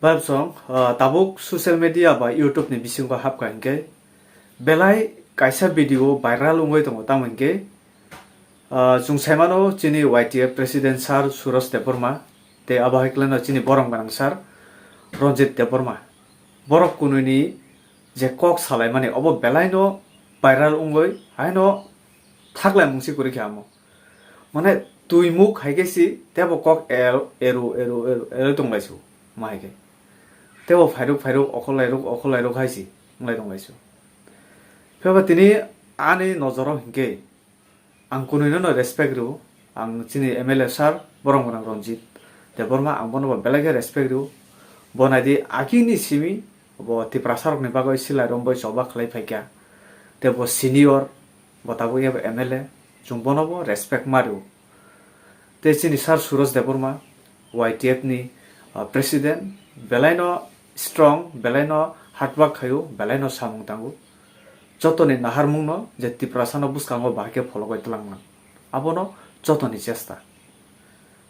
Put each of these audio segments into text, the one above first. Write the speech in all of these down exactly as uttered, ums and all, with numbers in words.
Live song, ah, tabuk social media ba YouTube ni bisingo hapkha hinkhe belai kaisa video viral wngwi tongo, tamo hinkhe, ah, chwng saimano chini Y T F President Sir Suroj Debbarma tei abo hai khwlaino chini borom gwnang Sir Ranjit Debbarma. Borok kunui ni je kok salaimani obo belai no viral wngwi haino thaklai mungsi kwrwi khe amo. Mane twi muk hai khe si tebo kok er-, eru, eru, eru, eru tong lai su ma hai khe. Tebo phairuk, phairuk, okhol lairuk, okhol lairuk hai si wng lai tong lai su. Phiya ba tini ani nojoro hinkhe ang kunui no respect rw, ang chini M L A sir, borom gwnang Ranjit Debbarma, ang bono bo belai khe respect rw. Bo nai di, agini simi bo Tiprasa rokni bagwi silai romwi choba khlai phaikha. Tei bo senior, bo tabuk ebo M L A, chwng bono bo respect ma rw. Tei chini Sir Suroj Debbarma, Y T F ni, ah, president, belai no strong, belai no hard work khaio, belai no samung tango. Jotoni naharmungno je Tiprasano bwskango bahai khe phologwi twlangna, abono jotoni chesta.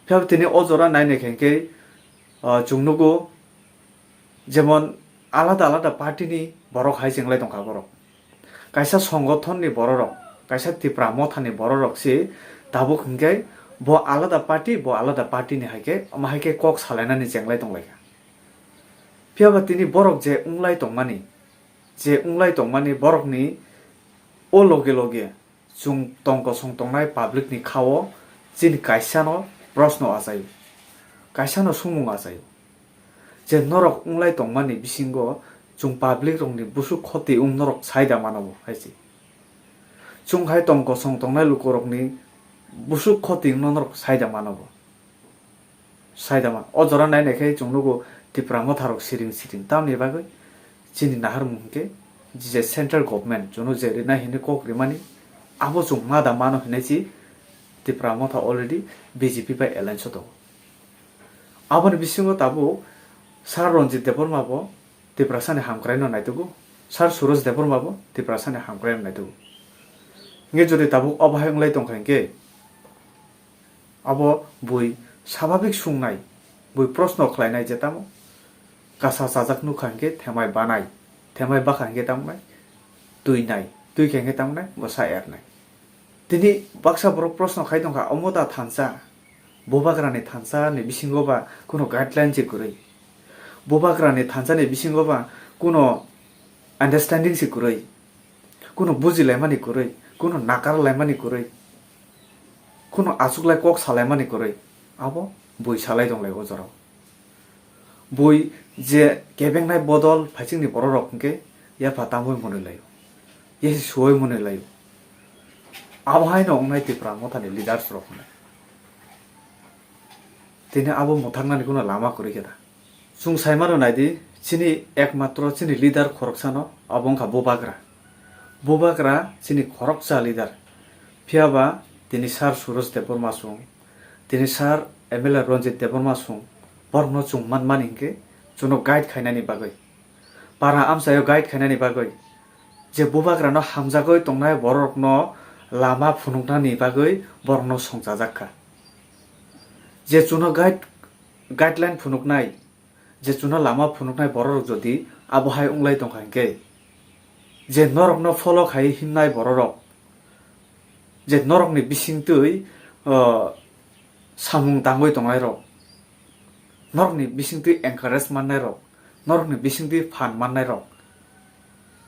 Phiya tini o jora nai nai khe hinkhe, ah, chwng nugo, jemon alada alada party ni borok hai chenglai tongkha borok. Kaisa songothon ni bororok, kaisa Tipra Motha ni bororok se tabuk hinkhe bo alada party, bo alada party ni hai khe, omo hai khe kok salainani chenglai tonglaikha. Phiya ba tini borok je wnglai tongmani, je wnglai tongmani borokni o loge loge chwng tong kosong tongnai public ni kha-o chini kaisano proshno achaio, kaisano sumung achaio, je norok wnglai tongmani bisingo chwng public rokni busuk khoti wng norok saida mano bo hai se. Chwng hai tong kosong tongnai lukurokni busuk khoti wngno norok saida mano bo. Saidama. O jora nai nai khe chwng nugo Tipra Motha rok siring siring. Tamni bagwi chini naharmung hinkhe je central government chwngno je rinai hinwi kok rimani, abo chwng ma da mano hinwi si Tipra Motha already B J P bai alliance o tongo. Aboni bisingo tabuk Sir Ranjit Debbarma bo Tiprasani hamkraino naitugo, Sir Suroj Debbarma bo Tiprasani hamkraino naitugo. Hinkhe jodi tabuk obo hai wnglai tongkha hinkhe, abo bui sababik sungnai, bui proshno khlainai je tamo kasa chajak nukha hinkhe themai banai, themai bakha hinkhe tamo nai twi nai, twi kha hinkhe tamo nai bwsa ernai. Tini baksa borok proshno khai tongkha, omo da thansa, bubagrani thansa ni bisingo ba kuno guideline se kwrwi, bubagrani thansa ni bisingo ba kuno understanding se kwrwi, kuno bujilaimani kwrwi, kuno nakarlaimani kwrwi, kuno achuklai kok salaimani kwrwi, abo bui salai tonglai o jorao. Bui je kebengnai bodol phaichingni bororok hinkhe yapha tamwi mwnwi laio, yasi suwai mwnwi laio. Abo haino wngnai Tipra Mothani leaders rok hinwi. Tini abo mwthangnani kuno lama kwrwi khe da. Chwng sai mano nai di, chini ekmatro chini leader khoroksano abo wngkha Bubagra. Bubagra chini khoroksa leader. Phiya ba tini Sir Suroj Debbarma song, tini Sir M L A Ranjit Debbarma song, borokno chwng man mani hinkhe chwngno guide khainani bagwi, para amchaio guide khainani bagwi, je Bubagrano hamjagwi tongnai borokno lama phunuknani bagwi borokno songchajak kha. Je chwngno guide, guideline phunuknai, je chwngno lama phunuknai bororok jodi abo hai wnglai tongkha hinkhe, je norokno follow khai himnai bororok, je norokni bisingtwi, o, samung tangwi tongnairok, norokni bisingtwi encourage mannairok, norokni bisingtwi phan mannairok,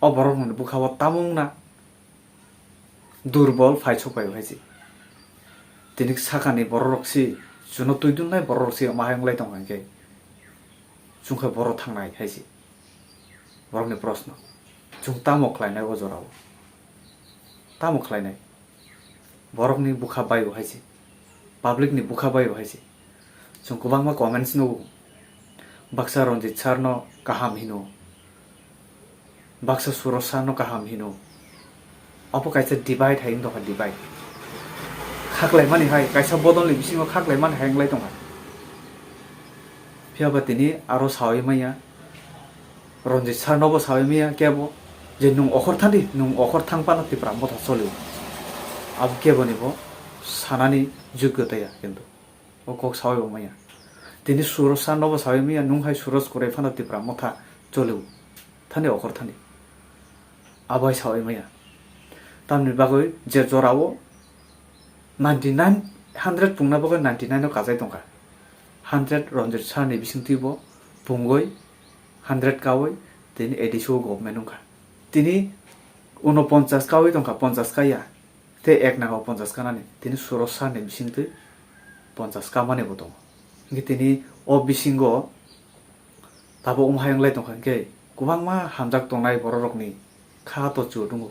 o borokni bwkha-o tamo wngna durbol phai sok pai hai se. Tini sakani bororok se, chwngno twi dunnai bororok se omo hai wnglai tongkha hinkhe, chwngkhe borok thangnai hai se. Borokni proshno. Chwng tamo khlainai o jorao? Tamo khlainai? Borokni bwkha bai-o hai se. Public ni bwkha bai-o hai se. Chwng kwbangma comments nugo. Baksa Ranjit sir no kaham hino. Baksa Suroj sir no kaham hino. Obo kaisa divide hai wng tongkha, divide. Khaklaimani hai, kaisa bodolni bisingo khaklaimani hai wnglai tongkha. Phiya ba tini aro sawi manya, Ranjit sir nobo sawi manya kebo, je nwng okhor thani, nwng okhor thang phano Tipra Motha cholio. Abo kebo ni bo sanani jogyo taya kintu. O kok sawi bo manya. Tini Suraj Sir nobo sawi maya, nwng hai Suraj kwrwi phano Tipra Motha choliu thani okhor thani. Abo hai sawi maya. Tamni bagwi je jorao ninety nine, hundred pungna bagwi ninety nine o kajai tongkha. Hundred Ranjit Sir ni bisingtwi bo pungwi hundred kawi tini A D C o government wngkha. Tini unoponchas kawi tongkha, ponchas kaya. Tei ek naga ponchas kanani, tini Suraj Sir ni bisingtwi ponchas kamani bo tongo. Hingke tini o bisingo tabuk wng hai wng lai tongkha, hingke kwbangma hamjak tongnai borok rokni kha to chudungo,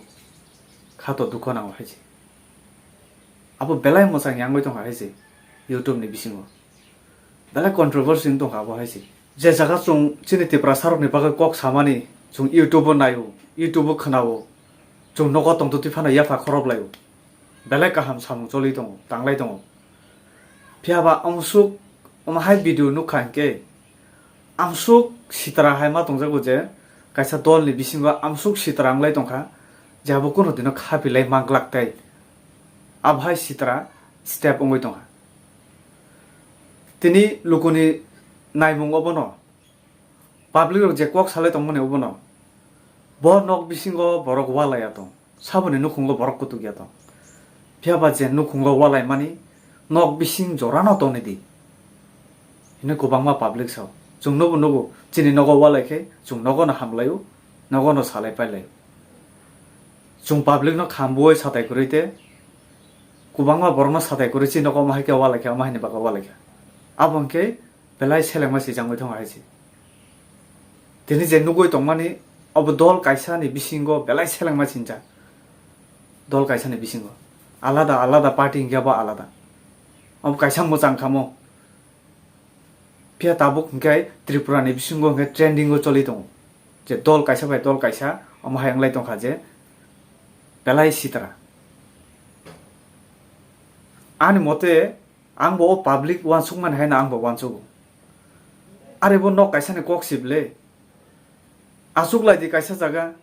kha to dukho nango hai se. Abo belai mwchang yangwi tongkha hai se YouTube ni bisingo. Belai controversy wng tongkha abo hai se. Je jaga chwng chini Tiprasa rokni bagwi kok samani, chwng YouTube o naio, YouTube o khwnao, chwng nogo tongtwtwi phano yapha khorob laio. Belai kaham samung choli tongo, tanglai tongo. Phiya ba amsuk, omo hai video nukha hinkhe, amsuk sitra hai ma tongjago je, kaisa dol ni bisingo amsuk sitra wng lai tongkha, je abo kuno dino kha pilai manglak tei abo hai sitra step wngwi tongkha. Tini lukuni naimung obono, public rok je kok salai tongmani obono, bo nok bisingo borok walai ya tong, saboni nukhungo borok kutuk ya tong. Phiya ba je nukhungo walai mani, nok bising jorano tongni di hino kwbangma public sao. Chwng nobo nugo, chini nogo walai khe chwng nogono hamlaio, nogono salai pailai. Chwng public no khambuoi satai kwrwi te, kwbangma borokno satai kwrwi chini nogo omo hai khe walai kha, omo haini bagwi walai kha. Abo hwnkhe belai selengma swijangwi tongo hai se. Tini je nugwi tongmani, obo dol kaisa ni bisingo belai selengma sinjak. Dol kaisa ni bisingo alada alada party hingke abo alada. Obo kaisa mwchang kamo. Phiya tabuk hingke Tripura ni bisingo hingke trending o choli tongo. Je dol kaisa bai dol kaisa omo hai wng lai tongkha je belai sitra. Ani mote, ang bo o public uansukmani hai no ang bo uansugo. Are bo nok kaisa ni kok sibile. Aswk lai di kaisa jaga,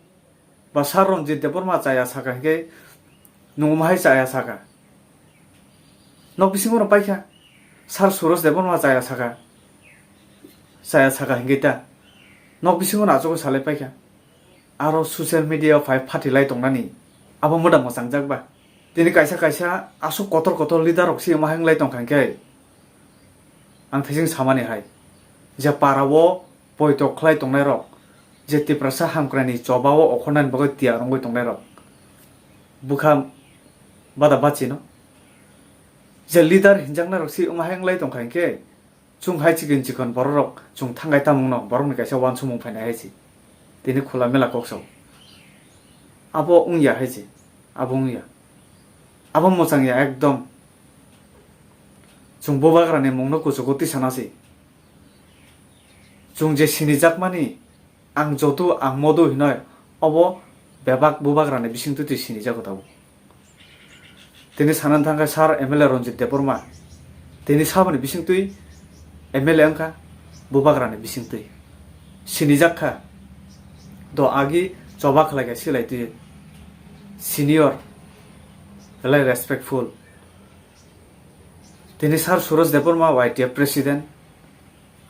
ba Sir Ranjit Debbarma chaya saka hinkhe nwng omo hai chaya saka. Nok bisingo no paikha, Sir Suraj Debbarma chaya saka, chaya saka hinkhe ta. Nok bisingo no aswk salai paikha. Aro social media o phai phatilai tongnani abo moda mwchangjak ba? Tini kaisa kaisa aswk kotor kotor leader rok se omo hai wng lai tongkha hinkhe, ang thaising samani hai, je para o poito khlai tongnai rok, je Tiprasa hamkrai ni choba o okhornani bagwi tiyar wngwi tongnai rok, bwkha bada bachino je leader hinjaknai rok se omo hai wng lai tongkha hinkhe, chwng hai chikon chikon borok rok chwng thangkai tamung no borok ni kaisa uansukmung phainai hai se. Tini khula mela kok sao. Abo wngya hai se, abo wngya. Abo mwchangya ekdom. Chwng bubagra ni mung no kuchugo tisana se. Chwng je sinijakmani, ang joto ang modo hinoi, obo bebak bubagra ni bisingtwi twi sinijago tabuk. Tini sanani thangkha Sir M L A Ranjit Debbarma, tini saboni bisingtwi M L A wngkha, bubagra ni bisingtwi sinijak kha. Do agi choba khlai kha silai twi, senior, belai respectful. Tini Sir Suraj Debbarma Y T F president,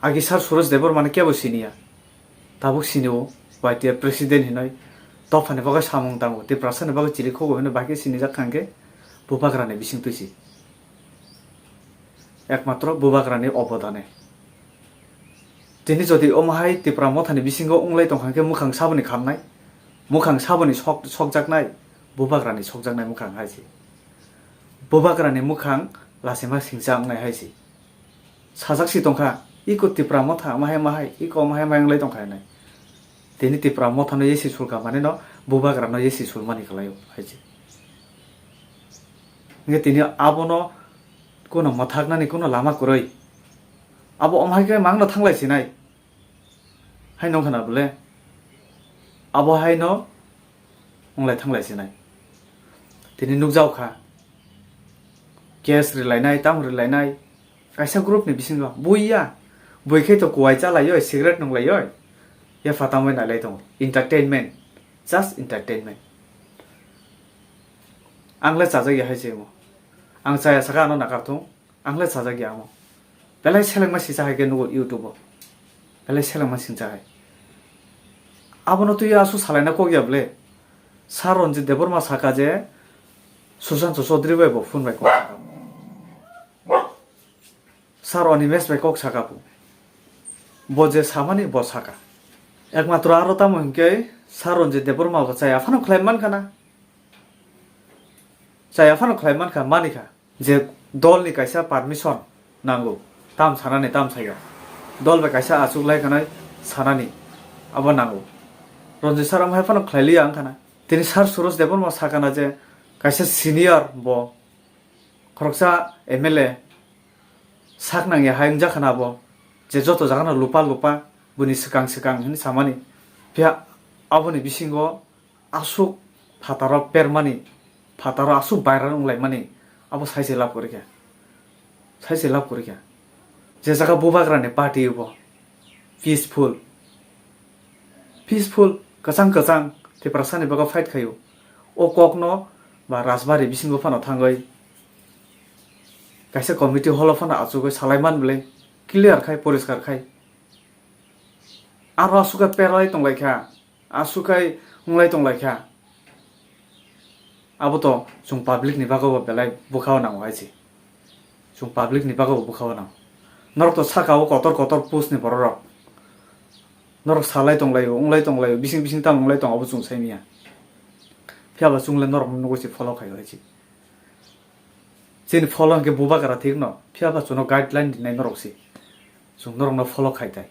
agi Sir Suraj Debbarma ni kebo siniya. Tabuk sini o Y T F president hinoi dophani bagwi samung tango, Tiprasa ni bagwi chiri khogo hinoi bahai khe sinijak kha hinkhe bubagra ni bisingtwi se. Ekmatro bubagra ni obodane. Tini jodi omo hai Tipra Motha ni bisingo wng lai tongkha hinkhe mwkhang saboni khamnai, mwkhang saboni sok-, sokjaknai, bubagra ni sokjaknai mwkhang hai se. Bubagra ni mwkhang lachima singcha wngnai hai se. Sajak si tongkha, iko Tipra Motha mahai mahai, iko mahai mahai wng lai tongkha hinoi. Tini Tipra Motha no yesi sulka mani no bubagra no yesi sulmani khlai o hai se. Hingke tini abono kuno mwthaknani kuno lama kwrwi. Abo omo hai khe mangno thanglai sinai. Hai nong khna bole. Abo hai no wng lai thang lai sinai. Tini nukjao kha. Case rilainai, tamo rilainai. Kaisa group ni bisingo buiya. Bui khe to kuwai chalaio, cigarette nunglaio. Ya phatang bai nailai tongo. Entertainment. Just entertainment. Ang le chajak ya hai se mo. Ang chaya saka ano nakar thung. Ang le chajak ya mo. Belai selengma singcha hai khe nugo YouTube o. Belai selengma singcha hai. Abono twi aswk salaina kok ya bwle. Sir Ranjit Debbarma saka je Sushant Chaudhary bai bo phone bai kok saka. Sir Animesh bai kok saka bo. Bo je samani bo saka. Ekmatro aro tamo hinkhe Sir Ranjit Debbarma bo chaya phano khlai mankha na. Chaya phano khlai mankha, manikha. Je dolni kaisa permission nango, tam sanani, tam saya. Dol bai kaisa achuk lai khanai sanani, abo nango. Ranjit sir amhai phano khlai liya wngkha na. Tini Sir Suresh Debbarma sakana je kaisa senior bo, khoroksa M L A sak nangya hai wngjakha na bo, je joto jagano lupa lupa, buni swkang swkang hinwi samani. Phiya aboni bisingo aswk phataro permani, phataro aswk viral wnglaimani, abo saise lab kwrwikha, saise lab kwrwikha. Je jaga bubagrani party bo peaceful, peaceful, kwchang kwchang Tiprasani bagwi fight khaio. O kokno ba Rajbari bisingo phano thangwi kaisa committee hall o phano achugwi salaiman bwle clear khai, poriskar khai. Aro aswk khe perlai tonglaikha. Aswk khai wnglai tonglaikha. Abo to chwng public ni bagwi bo belai bwkha o nango hai se. Chwng public ni bagwi bo bwkha o nango. Norok to saka o kotor kotor post ni borok rok. Norok salai tonglaio, wnglai tonglaio, bising bising tamo wnglai tongo abo chwng sai manya. Phiya ba chwng le norok no nugwi se follow khaio hai se. Chini follow hwnkhe bubagra thik no, phiya ba chwngno guideline rinai norok se. Chwng norokno follow khai tai.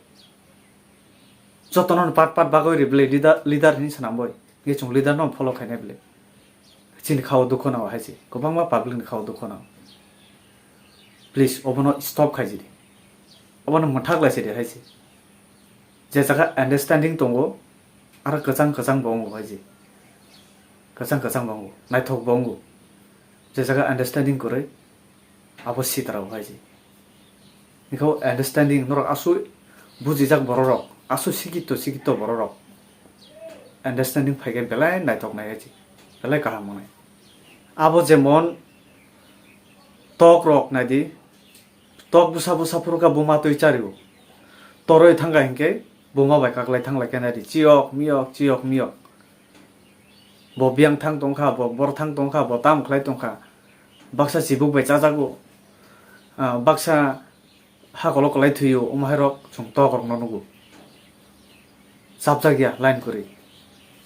Jotono part part bagwi ri bwle leader, leader hinwi swnam boi. Nge chwng leader no follow khainai bwle. Chini khao dukho nao hai se. Kwbangma public ni khao dukho nao. Please, obono stop khai jidi. Obono mwthak lai se de hai se. Je jaga understanding tongo, aro kwchang kwchang bo wngo hai se. Kwchang kwchang bo wngo, naithok bo wngo. Je jaga understanding kwrwi, abo sitra bo hai se. Nikho understanding norok aswk bujijak borok rok, aswk sikito sikito borok rok. Understanding phaikhe belai naithok nai hai se. Belai kaham wngnai. Abo jemon tok rok naidi, tok bwsa bwsa phuru kha buma twi chario. Toroi thangkha hinkhe buma bai kaklai thanglai khe naidi, chiyok miyok, chiyok miyok. Bo biyang thang tongkha, bo bor thang tongkha, bo tam khlai tongkha. Baksa chibuk bai chajago. Ah, baksa ha kolok kolai thwio, omo hai rok chwng tok rok no nugo. Chapjak ya line kwrwi.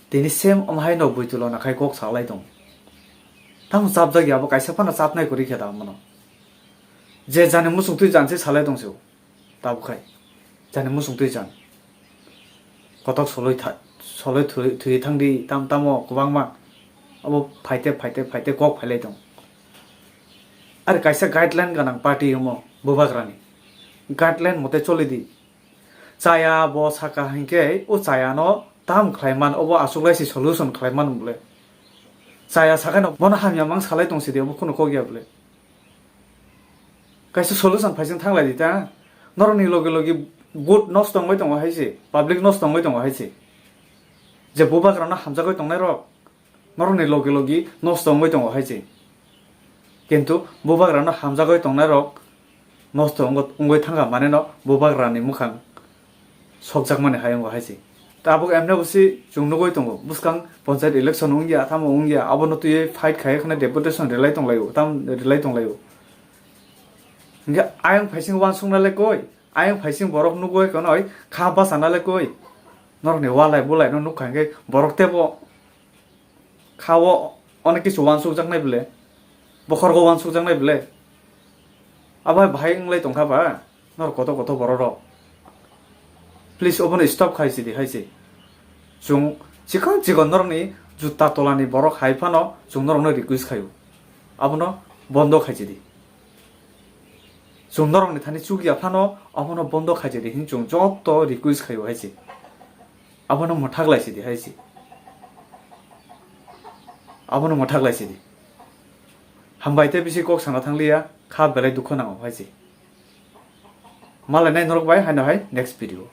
Tini same omo hai no bwtwi lona khai kok salai tong. Tamo chapjak ya, abo kaisa phano chapnai kwrwi khe da omono. Je jani muchung twi jan se salai tong se o. Tabuk khai. Jani muchung twi jan. Kotok soloi tha-, soloi thwi, thwi thang di tam tamo kwbangma. Abo phaite, phaite, phaite kok phailai tong. Are kaisa guideline ganang party omo bubagrani. Guideline mote choli di. Chaya bo saka hinkhe o chaya no tam khlai man, obo aswk lai se solution khlai man bole. Chaya sakai no bono hamya mang salai tong sidi, obo khunu kok ya bole. Kaisa solution phaising thanglai di ta. Norokni logi logi vote nosto wngwi tongo hai se, public nosto wngwi tongo hai se. Je bubagrano hamjagwi tongnai rok, norokni logi logi nosto wngwi tongo hai se. Kintu bubagrano hamjagwi tongnai rok nosto wngwi, wngwi thangkha, mane no bubagrani mukhang sokjakmani hai wngo hai se. Tabuk emne bo se chwng nugwi tongo, bwskang panchayat election wngya, tamo wngya, abono twiwi fight khai khwna deputation rwlai tonglaio, tam rwlai tonglaio. Hinkhe ayang phaising uansukna le koi, ayang phaising borok nugwi khwnwi kha bachana le koi. Norokni walai bulaino nukha hinkhe borok tebo kha o onek kisu uansukjaknai bwle, bokhorgo uansukjaknai bwle. Abo hai bahai wnglai tongkha ba norok kotor kotor borok rok. Please, obono stop khai sidi hai se. Chwng chikon chikon norokni juta tolani borok hai phano chwng norokno request khaio. Abono bondo khai sidi. Chwng norokni thani chukya phano abono bondo khai sidi hin chwng joto request khaio hai se. Abono mwthak lai sidi hai se. Abono mwthak lai sidi. Hambai tei bisi kok sana thangliya, kha belai dukho nango hai se. Malai nai norok bai haino hai next video.